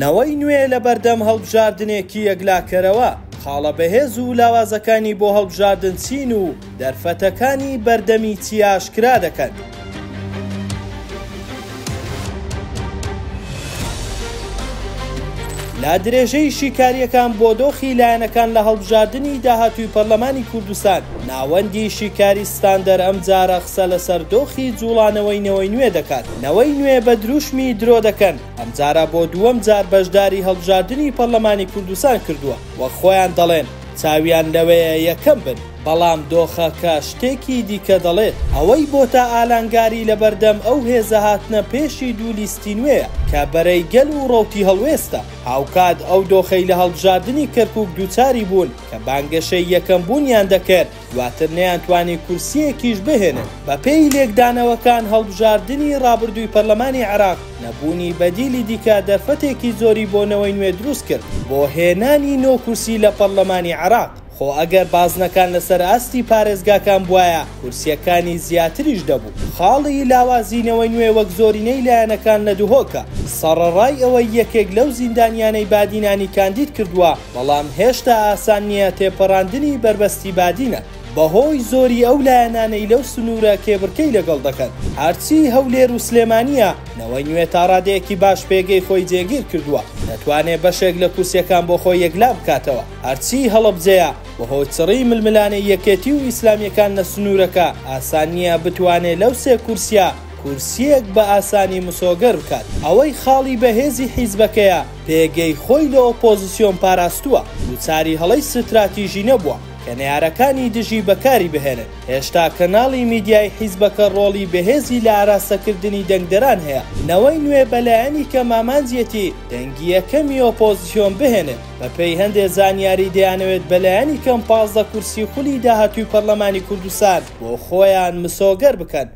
نەوەی نوێ لەبەردەم هەڵبژاردنێکی یەکلاکەرەوە، خاڵە بەهێز و لاوازەکانی بۆ هەڵبژاردن چین و دەرفەتەکانی بەردەمی چی ئاشکرا دەکەن؟ لە درێژەی شیکارییەکان بۆ دۆخی لایەنەکان لە هەڵبژاردنی داهاتووی پەرلەمانی کوردستان، ناوەندی شیکاری ستاندەر ئەمجارە قسە لەسەر دۆخی جوڵانەوەی نەوەی نوێ دەکات. نەوەی نوێ بە دروشمی درۆ دەکەن، ئەمجارە بۆ دووەم جار بەشداری هەڵبژاردنی پەرلەمانی کوردستان کردووە، وەک خۆیان دەڵێن چاویان لەوەیە یەکەم بن، بەڵام دۆخەکە شتێکی دیکە دەڵێت، ئەوەی بۆتە ئالانگاری لەبەردەم ئەو هێزە هاتنە پێشی دوو لیستی نوێیە کە بەرەی گەل و ڕەوتی هەڵوێستە، هاوکات ئەو دۆخەی لە هەڵبژاردنی کەرکوک دووچاری بوون کە بانگەشەی یەکەم بوونیان دەکرد، دواتر نەیانتوانی کورسییەکیش بهێنن. بەپێی لێکدانەوەکان هەڵبژاردنی ڕابردووی پەرلەمانی عێراق، نەبوونی بەدیلی دیکە دەرفەتێکی زۆری بۆ نەوەی نوێ دروستکرد بۆ هێنانی نۆ کورسی لە پەرلەمانی عێراق، خۆ ئەگەر بازنەکان لەسەر ئاستی پارێزگاکان بوایە کورسییەکانی زیاتریش دەبوو. خاڵی لاوازی نەوەی نوێ وەک زۆرینەی لایەنەکان لە دهۆکە، سەڕەڕای ئەوەی یەکێک لەو زیندانیانەی بادینانی کاندید کردووە، بەڵام هێشتا ئاسان نییە تێپەڕاندنی بەربەستی بادینان بەهۆی زۆری ئەو لایەنانەی لەو سنوورە کێبڕکێی لەگەڵ دەکەن. هەرچی هەولێر و سلێمانییە، نەوەی نوێ تاڕادەیەکی باش پێگەی خۆی جێگیر کردووە، دەتوانێ بەشێک لە کورسییەکان بۆ خۆی یەکلا بکاتەوە. هەرچی هەڵەبجەیە، بەهۆی چڕیی ململانێی یەکێتی و ئیسلامییەکان لە سنوورەکە، ئاسان نییە بتوانێ لەو سێ کورسییە کورسییەک بە ئاسانی مسۆگەر بکات. ئەوەی خاڵی بەهێزی حیزبەکەیە، پێگەی خۆی لە ئۆپۆزسیۆن پاراستووە، دووچاری هەڵەی ستراتیژی نەبووە کە نەیارەکانی دژی بەکاری بهێنن. هێشتا کەناڵی میدیایی حیزبەکە ڕۆڵی بەهێزی لە ئاراستەکردنی دەنگدەران هەیە. نەوەی نوێ بەلایەنی کەم ئامانجیەتی دەنگی یەکەمی ئۆپۆزسیۆن بهێنێت. بەپێی هەندێ زانیاری دەیانەوێت بەلایەنی کەم 15 کورسی خولی داهاتووی پەرلەمانی کوردستان بۆ خۆیان مسۆگەر بکەن.